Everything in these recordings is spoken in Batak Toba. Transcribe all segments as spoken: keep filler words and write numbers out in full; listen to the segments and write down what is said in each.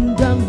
Ndang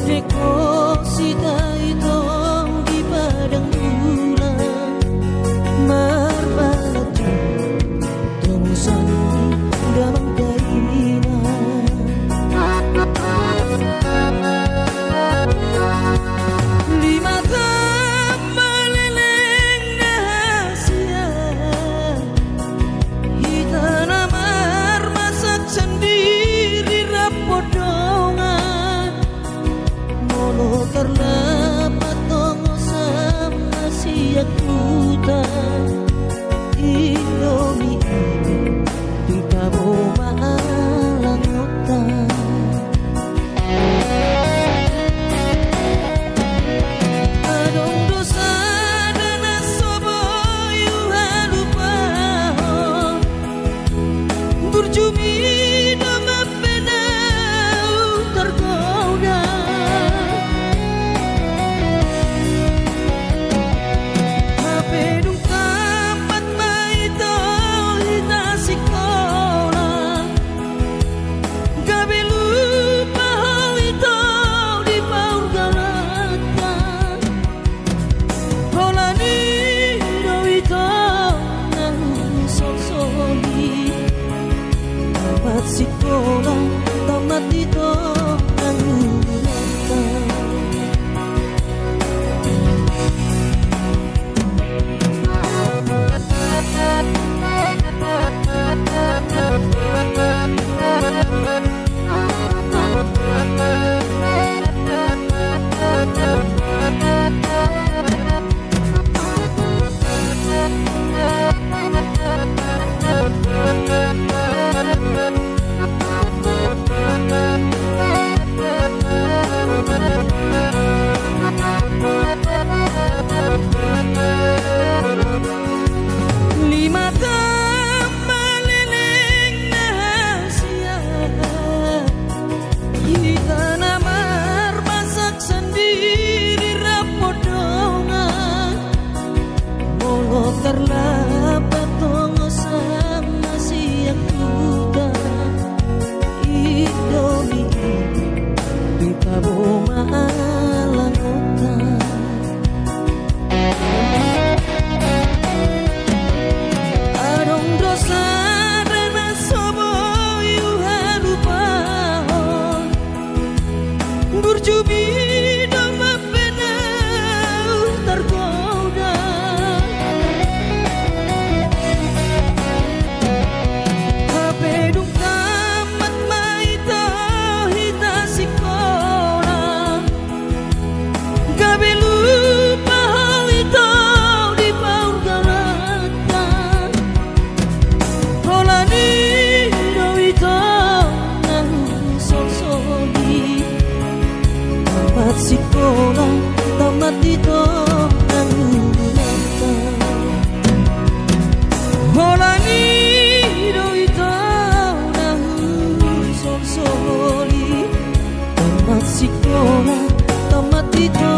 Deposita i tong di padang bulan, marbalat tu tongosan damang dainang. Lima tamba leleng na hasian, hita na marmasak sandiri rap dongan. Molo tarlambat tongosan na sian huta, Indomie i tung tabo ma alangonta. Adong do sada na so boi huhalupahon, burju mi do mampenau targoda. Hape dung tammat ma ito hita sikola, gabe lupa ho ito di paurgalanta. Holan i do ito na husolsoli, tammat sikola, tammat ito na hululanta. Lima tamba leleng na hasian, hita na marmasak sandiri rap dongan. Molo tarlambat tongosan na sian huta, Indomie i tung tabo ma alangonta. Adong do sada na so boi huhalupahon, burju mi do mampenau targoda. Hape dung tammat ma ito hita sikola, gabe lupa ho ito di paurgalanta. Holan i do ito na husolsoli, tammat sikola, tammat ito na hululanta. Holan i do ito na husolsoli, tammat sikola, tammat ito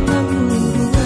na hululanta.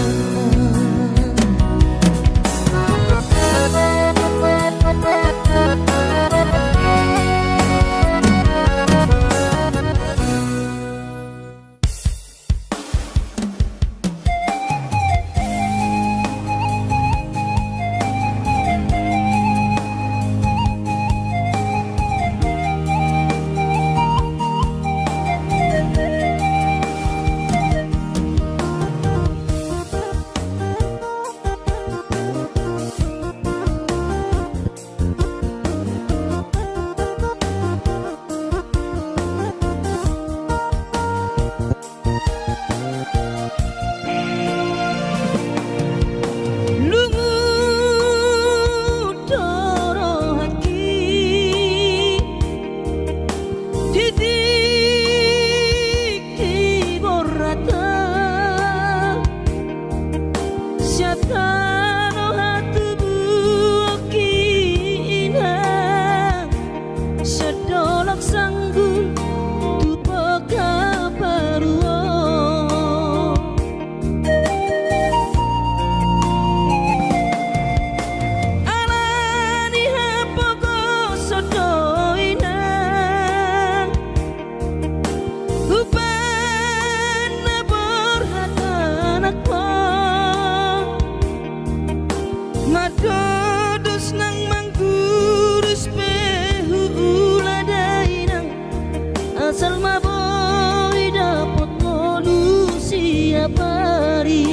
siapari.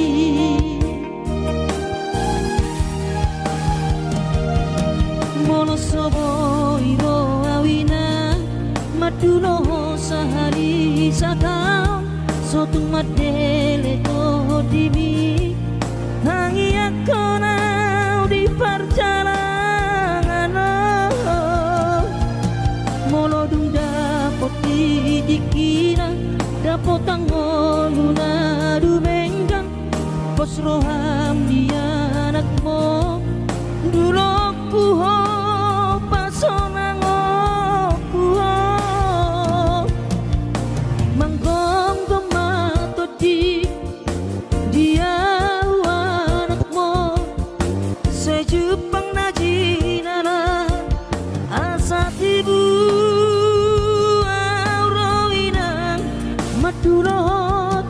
Molo so boi ro au inang mandulo ho sahali sataon, so tung mandele tondimi. Tangiangkon au di parjalangan on. Molo dung dapot di tingkina dapotan ngolu na dumenggan, pos roham di anakmu, dulokku ho, pasonangonku ho. Manggonggom ma tondi di au anakmu, sai jumpang na jinala asa tibu au ro inang mandulo ho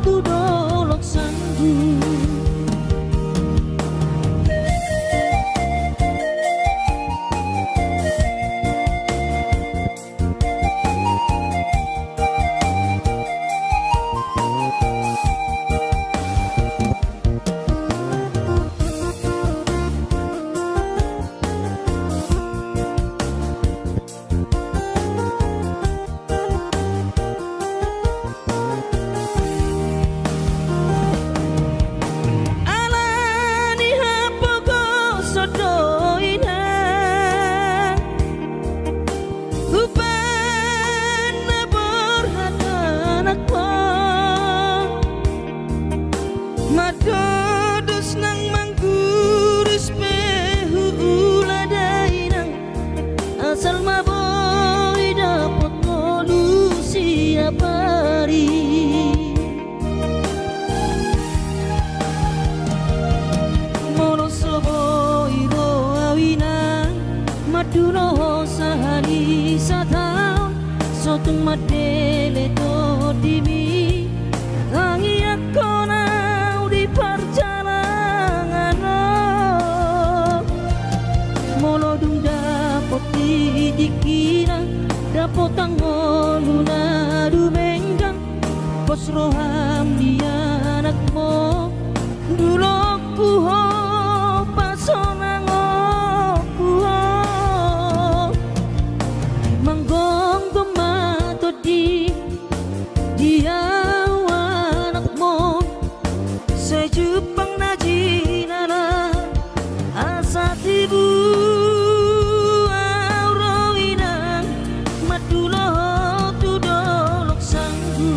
tu dolok sanggu. Ala ni hapogoson do inang, umbahen na borhat anakmu. Mandodos nang manggurus pe huula da inang, asal ma boi dapot ngolu siapari. Molo so boi ro au inang mandulo ho sahali sataon, so tung mandele tondimi. Tangiangkon au di parjalangan on. Molo dung dapot di tingkina dapotan ngolu na dumenggan, pos roham di anakmu, dulokku ho, pasonangonku ho. Manggonggom ma tondi di au anakmu, sai jumpang na jinala asa tibu au ro inang mandulo ho tu dolok sanggu.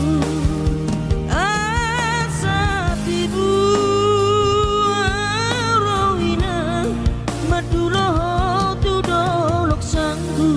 Asa tibu au ro inang mandulo ho tu dolok sanggu.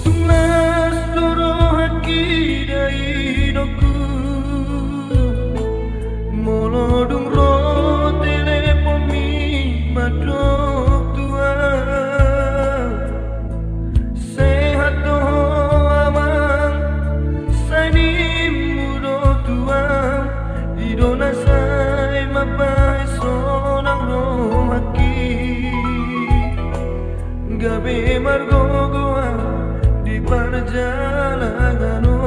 Tung las do rohangki da inongku, molo dung ro teleponmi mandok tu au. Sehat do ho amang, sai nimmu do tu au, i do na sai mambahen sonang rohangki, gabe margogo au di parjalanan on.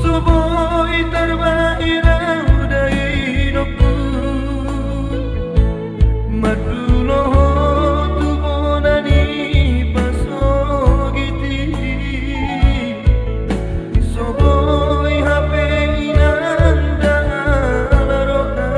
So boi tarbahen au da inongku, mandulo ho tu bona ni pasogit i. So boi hape inang da ala roha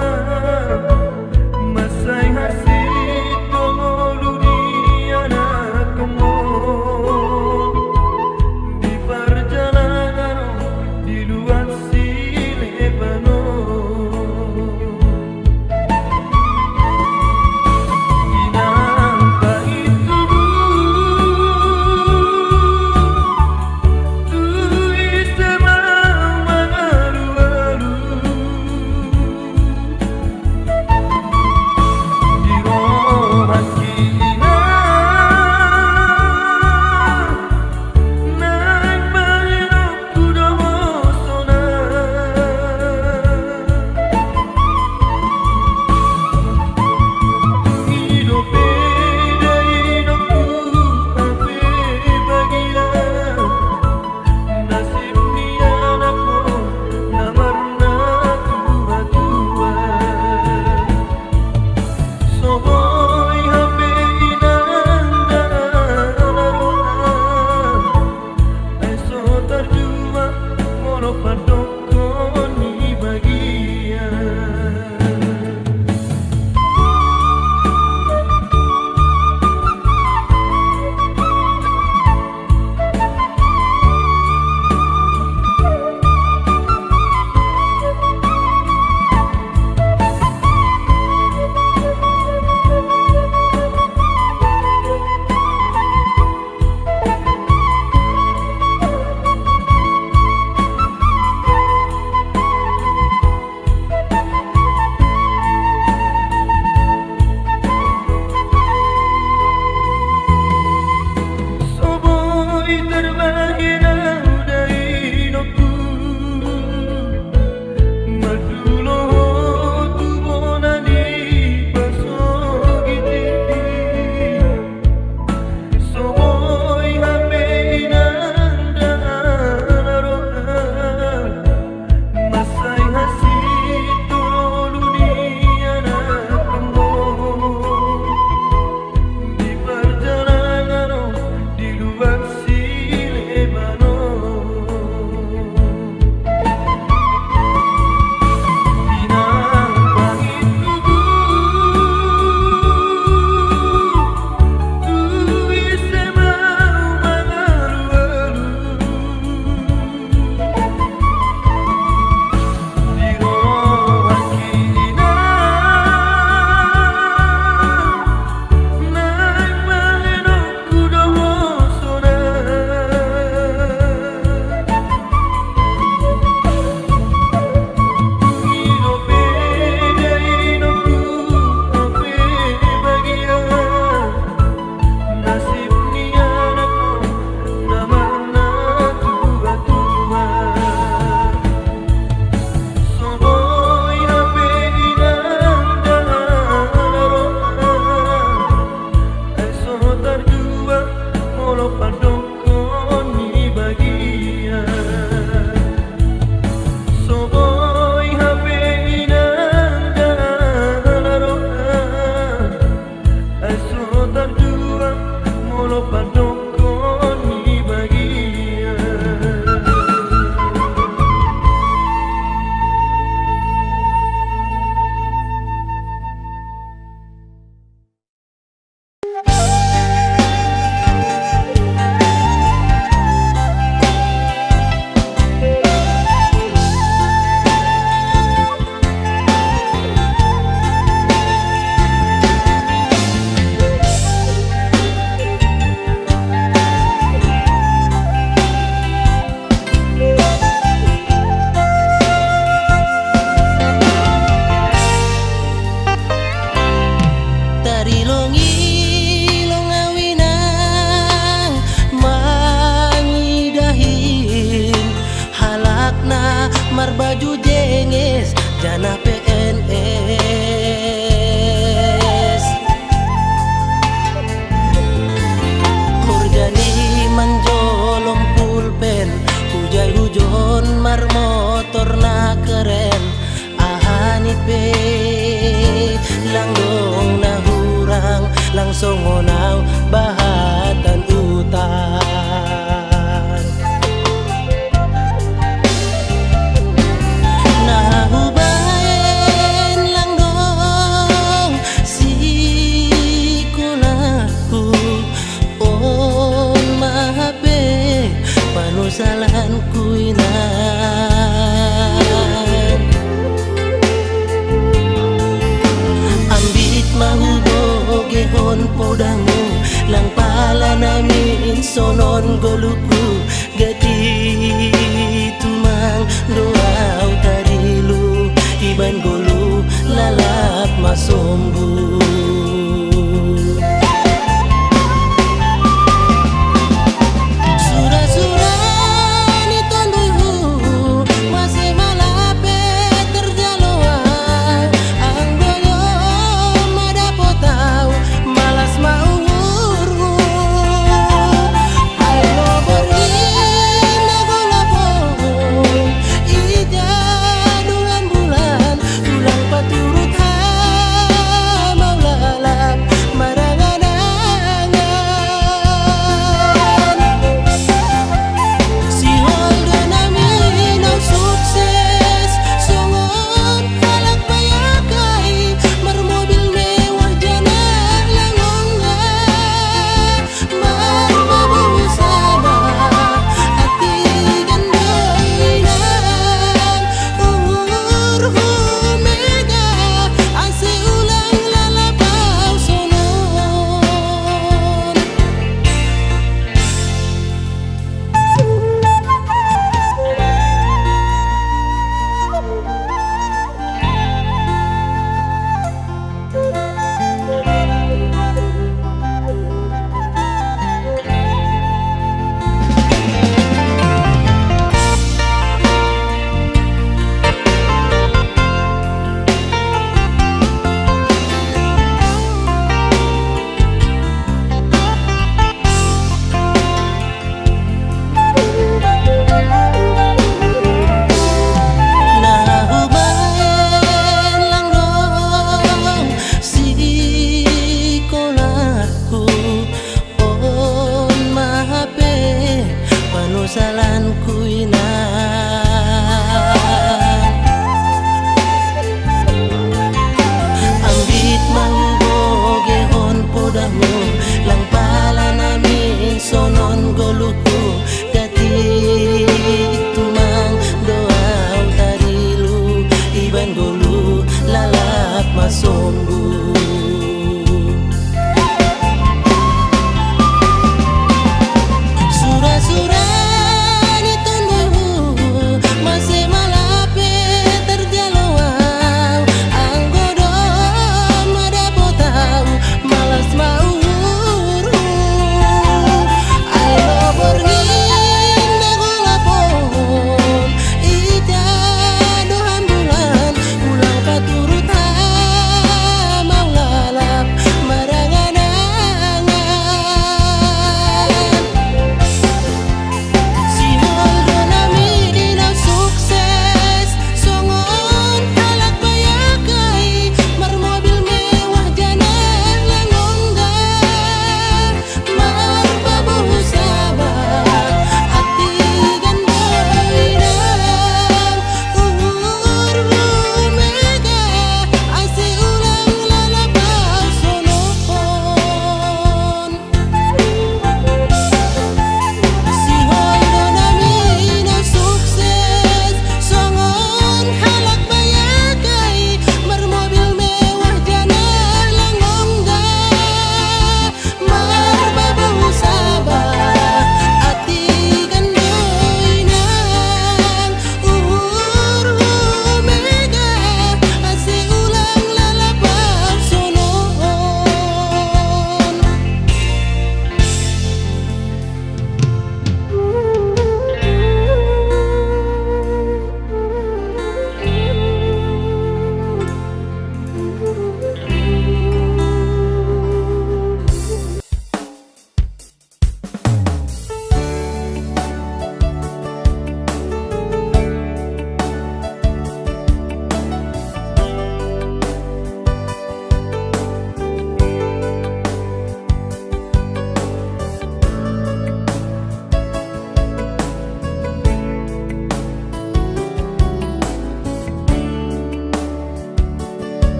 Jana P N S. Horja ni manjolom pulpen, hujai hujon marmotor na keren. Aha ni pe, lang dong na hurang, lang songon au bahatan utang. Na hubaen lang dong sikolahku, on ma hape panusalanku inang. Ambit ma hubogehon podamu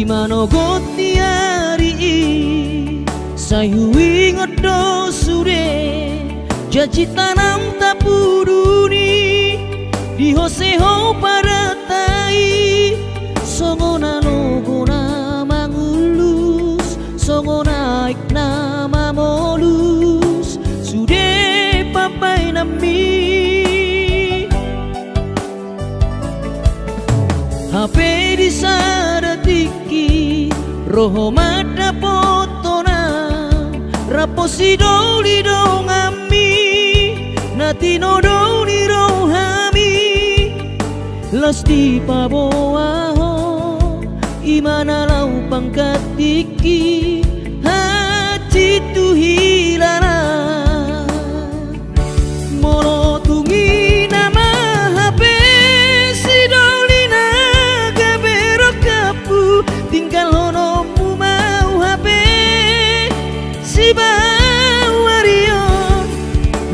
Manogot ni ari i, sai huingot do sude, janji tanam tapuduni, di ho seho padatai, songon na logo na mangulus, songon aek na mamolus, sude pambaenanmi. Hape di sada tingki, ro ho mandapothon au, rap ho sidoli donganmi, na tinodo ni rohami, laos dipaboa ho, i ma na laho panggantingki, hansit tu hilalang. Molo tung i nama hape sidoli na gabe rongkapmu, tinggalhononmu ma au hape sibaoa ari on.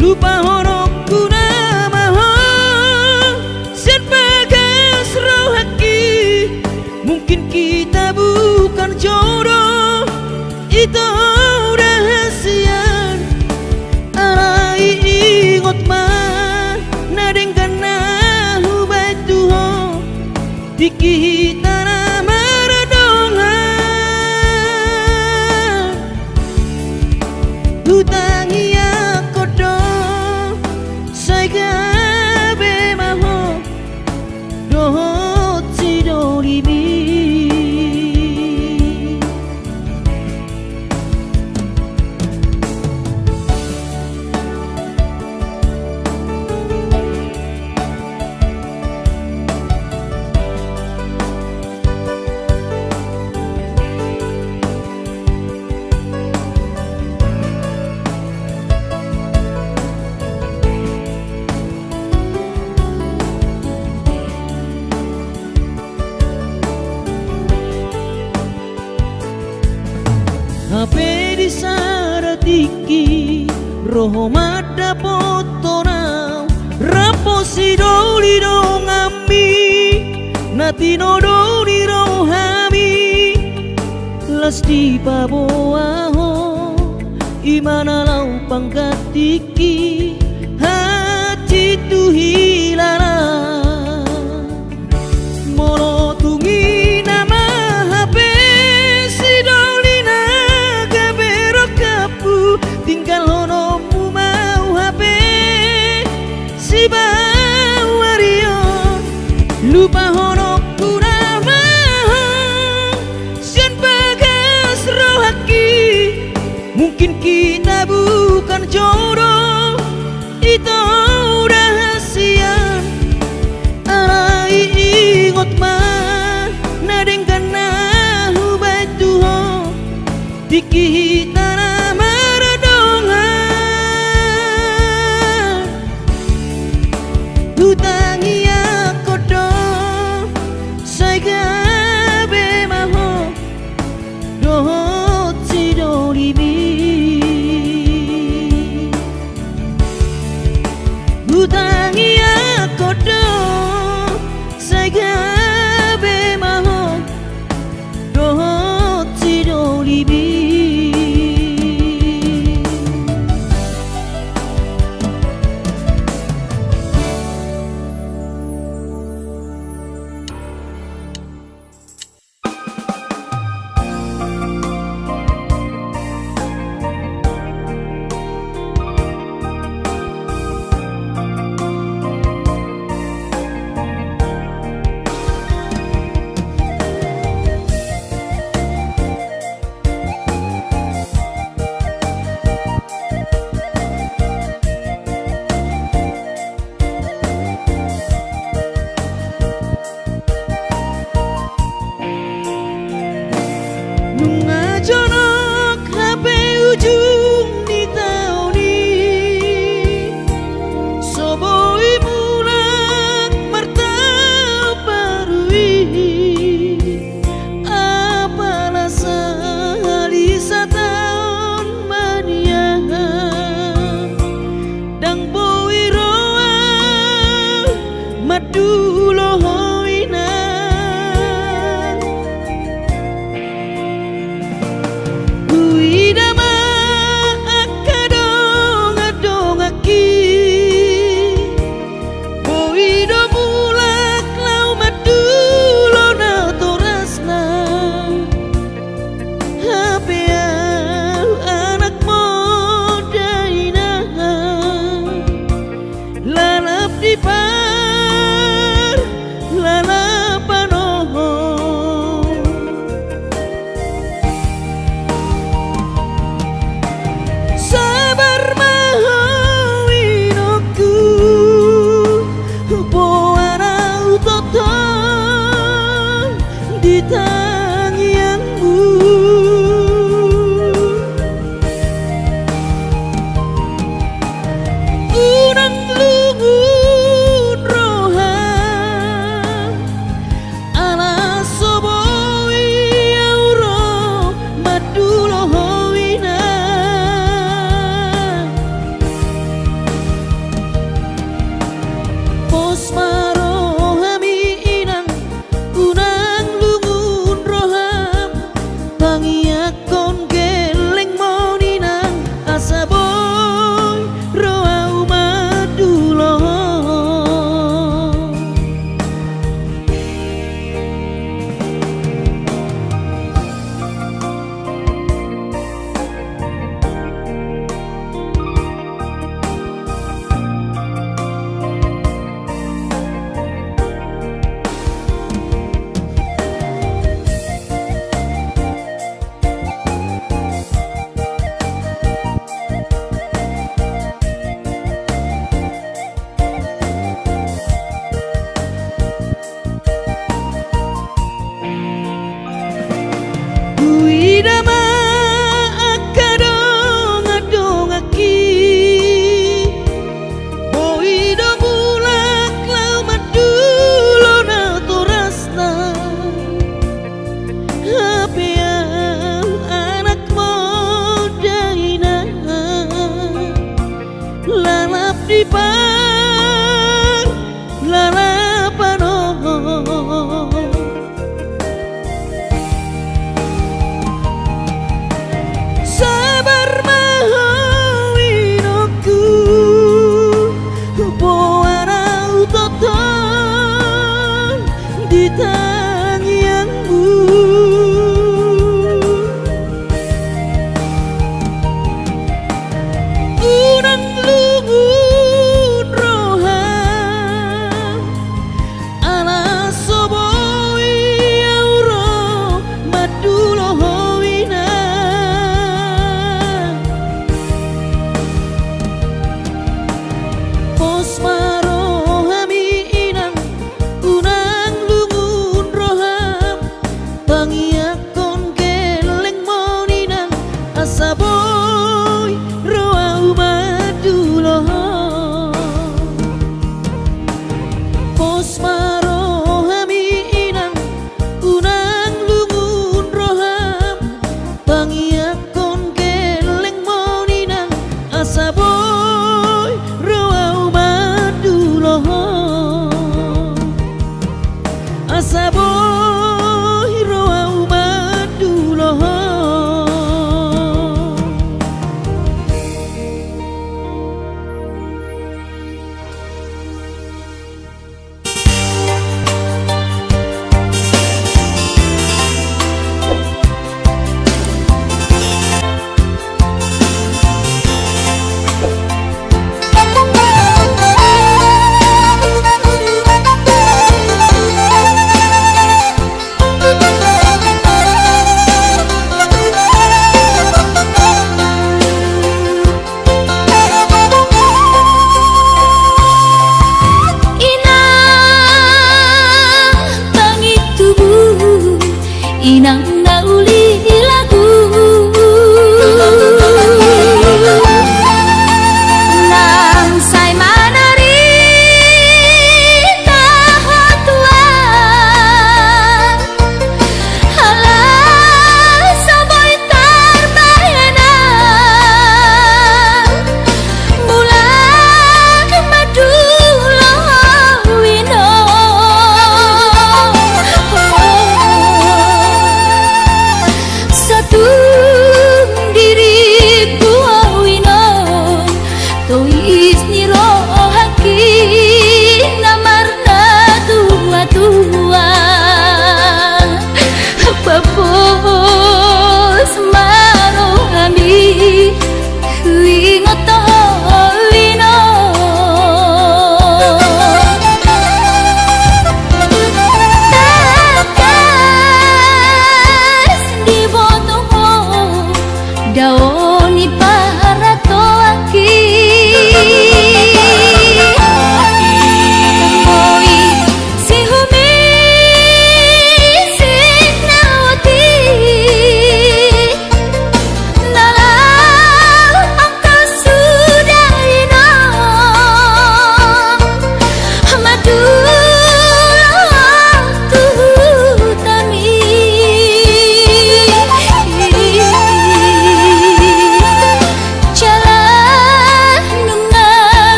Lupahononku nama ho sian bagas rohangki. Mungkin kita bukan jodoh, ito udah hasian. Alai ingot ma na denggan na hubaen tu ho, tingki hita na mardongan. Hutangiangkon do, sai gabe ma ho dohot sidolimi. Hape di sada tingki, ro ho mandapothon au, rap ho sidoli donganmi, na tinodo ni rohami, laos dipaboa ho, i ma na laho panggantingki, hansit tu hilalang. Molo tung i nama hape sidoli na gabe rongkapmu, tinggalhononmu ma au hape sibaoa ari on. Lupahononku nama ho sian bagas rohangki. Mungkin kita bukan jodoh, ito udah hasian. Alai ingot ma na denggan na hubaen tu ho, tingki hita na mardongan. Hutangiangkon do, sai gabe ma ho dohot sidolimi. Hutangiangkon do, sai gabe ma ho dohot sidolimi. Lalap di parlalapan on. Sabar ma ho inongku, boan au tongtong di tangiangmu. Unang lungun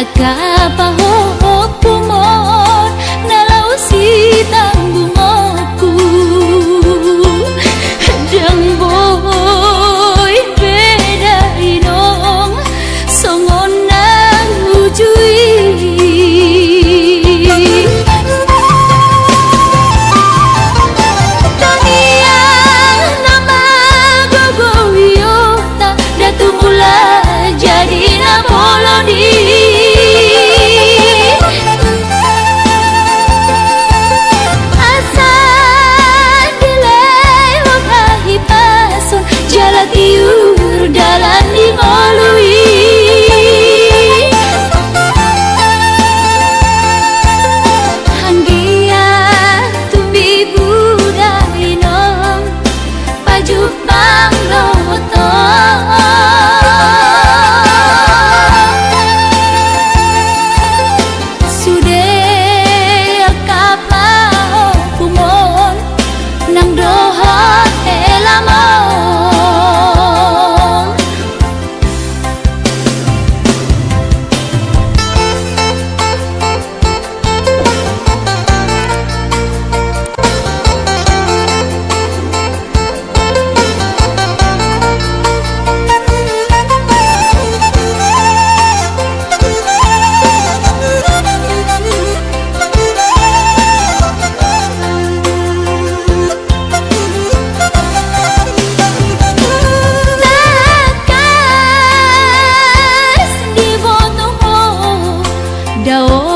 Angka pahompumon na laho sitambungonku, ndang boi be da inong songon na uju i. Tangiang na magogo i, ota, da tumula jadi na bolon i. Asa dilehon hahipason jala tiur dalan di ngolu i. Anggiat tumbi buda inong pajumpang dohot ho. Sude angka pahompumon nang dohot helamon. Tangkas diboto ho dao